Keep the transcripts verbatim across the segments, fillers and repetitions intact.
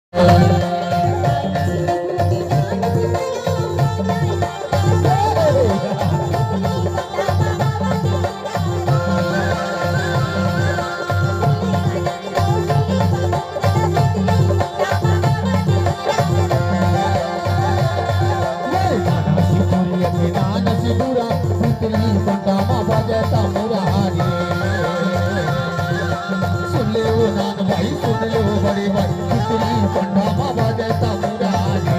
सुन ले ओ नान भाई, सुन ले ओ बड़े भाई, भीतरी पंडा मा बाजे तमुरा रे।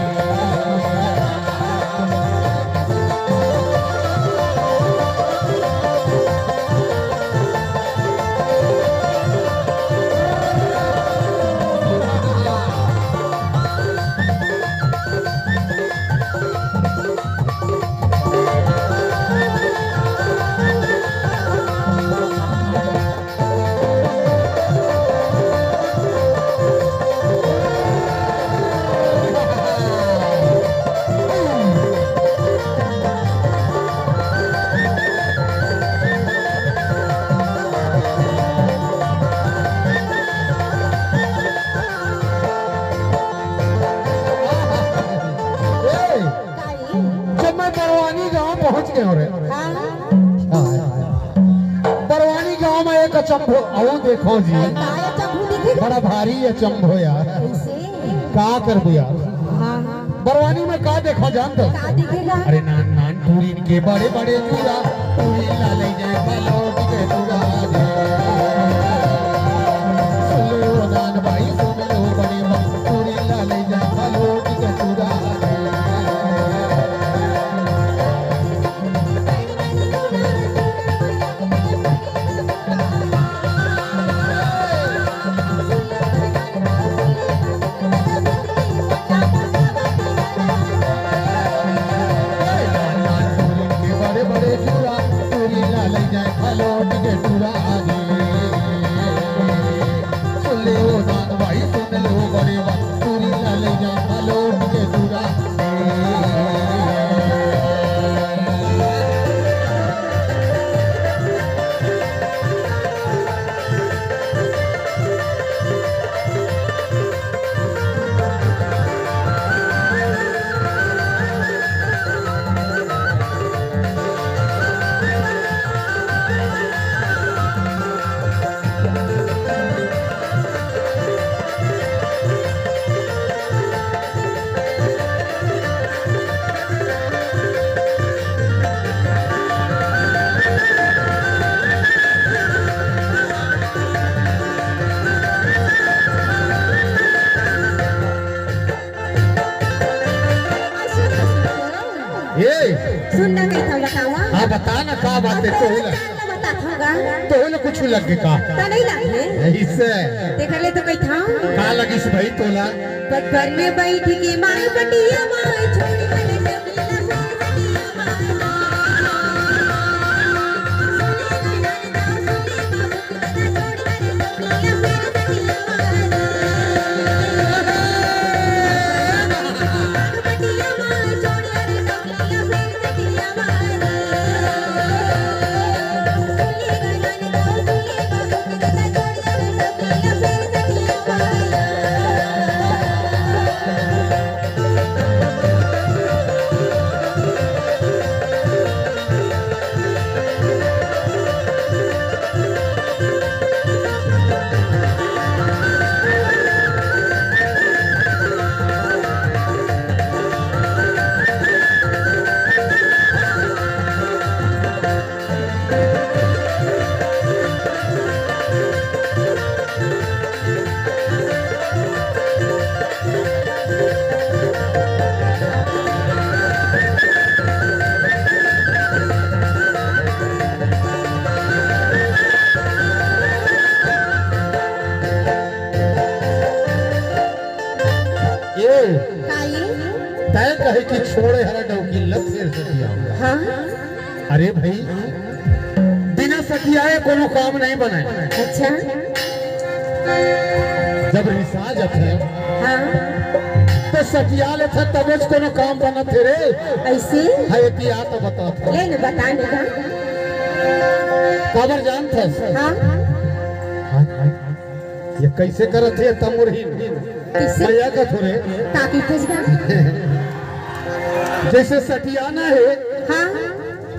जब मैं बरवानी गांव पहुंच गयो रे। हाँ। हाँ। बरवानी गांव में एक अचंभो, आओ देखो जी। काय अचंभो दिखे? बड़ा भारी अचंभो यार। कैसे? का कर दिया? हाँ, हाँ। बरवानी में का देखो जान तो? का दिखेगा? अरे नान नान टूरी के बड़े बड़े चूड़ा, टूरी ला ले जाए पलोट के चूड़ा दे। सुन लो नान भाई, सुन लो बड़े भाई, टूरी ला ले जाए पलोट के चूड़ा दे। ए, सुन ना, कही था बतावा। हाँ, बता ना, का बात है, अब तोहू ला। बता था गा। तोहू ला कुछ लग के का? का नहीं लग है? ऐसे। देख ले तो कही था। का लगिस भाई तोला? पत्थर में बैठ के मार पटिया मार छोड़ के ये काई? तय कहे कि छोड़े हरा डौकी लग फेर से दिया। हाँ। अरे भाई, बिना सठियाए कोनो काम नहीं बने। अच्छा। जब रिसा जथे, हाँ। तो सठिया लेथे, तबे से कोनो काम बनत हे रे। ऐसे? है, एती आ तो बता था। ले न बता न का। काबर जानथस? हाँ। ये कैसे करत हे तमुरही? किससे? भैया का थोड़े। ताकि फंस गया। जैसे सठियाना हे, हाँ।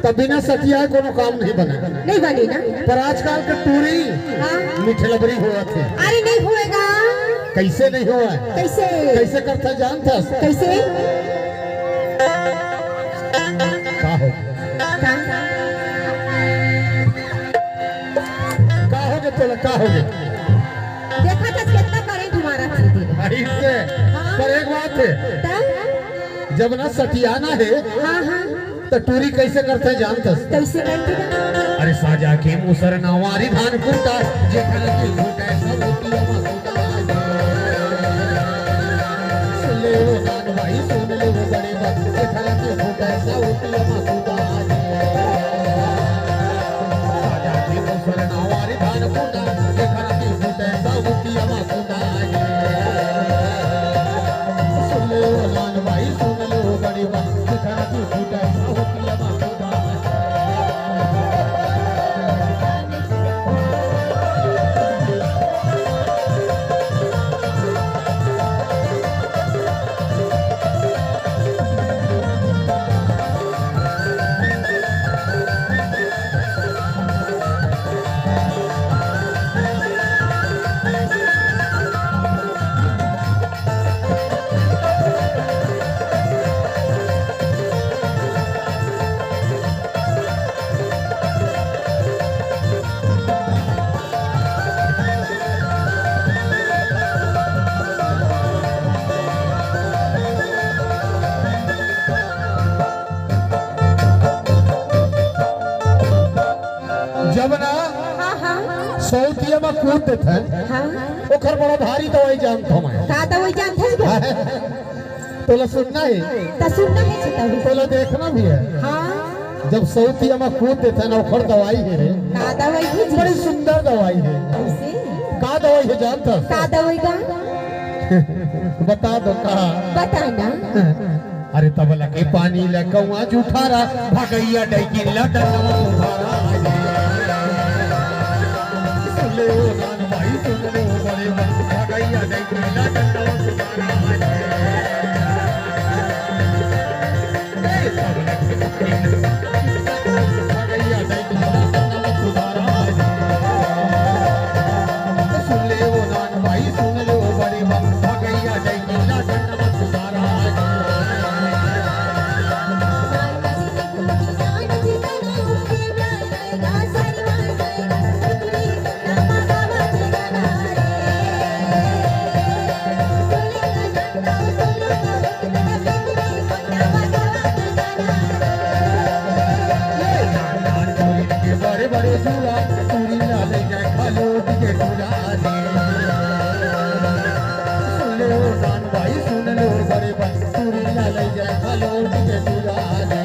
तब बिना सठियाए कोनो काम नहीं बने। नहीं बने ना। पर आजकल के टूरी हाँ। मीठे लबरी होवत हे। अरे नहीं होएगा। कैसे नहीं होवय? कैसे? कैसे करथे जानथस? कैसे? का हो? का? का होगे तोला, का होगे? देखा था कितना करंट मारा था तेरे। अरे से, हाँ। पर एक बात हे, तब? जब ना सठियाना हे, हाँ, हाँ। त टूरी कैसे करथे जानथस? कैसे करथे? अरे साजा के मुसर नवारी धान कुटा, जेखर के फूटे सब पिया मा सुता। सुन ले वो कान भाई, सुन ले वो बड़े बात, जेखर के फूटे सब पिया मा सुता। साजा के मुसर नवारी धान कुटा, जेखर के फूटे सब पिया मा सुता। सुन ले वो कान भाई, सुन ले वो बड़े बात, जेखर के फूटे सब पिया मा सुता। जब ना हाँ, हाँ। सौतिया में कूद देथे, हाँ। ओखर बड़ा भारी दवाई जानत हँव मैं। का दवाई जानत हस बे? तोला सुनना हे? त सुनना हे जी तभी। तोला देखना भी हे। हाँ। जब सौतिया में कूद देथे ना, ओखर दवाई हे रे। का दवाई हे जी? बड़ी सुंदर दवाई हे। कैसे? का दवाई हे जानत हस? का दवाई का? बता दो का। बता ना। अरे तबला के पानी ला कौआ जुठारा, भगैया डैकिन ला डंडवा सुधारा। सुन ले ओ नान भाई, सुन ले ओ बड़े बा, भगैया डैकिन ला डंडवा सुधारा। ए तबला के पानी ला, भगैया डैकिन ला डंडवा सुधारा। सुन ले ओ नान भाई, सुन ले ओ बड़े बा, भगैया डैकिन ला डंडवा सुधारा। बड़े बड़े झूला, टूरी ला ले जाए खलोट के टूरा रे। सुन लो नान भाई, सुन लो बड़े भाई, टूरी ला ले जाए खलोट के टूरा रे।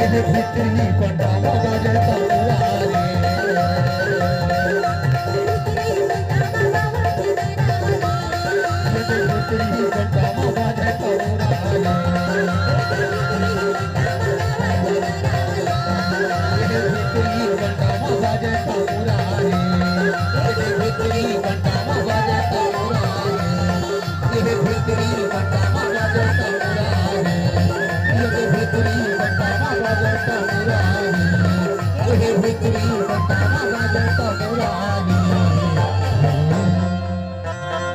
ये भीतरी पटावा बाजे तौरा रे। ये भीतरी पटावा बाजे तौरा रे। ये भीतरी पटावा बाजे तौरा रे। ये भीतरी पटावा बाजे तौरा रे। ये भीतरी पटावा बाजे तौरा रे। ये भीतरी पटावा बाजे तौरा रे। ये भीतरी पटावा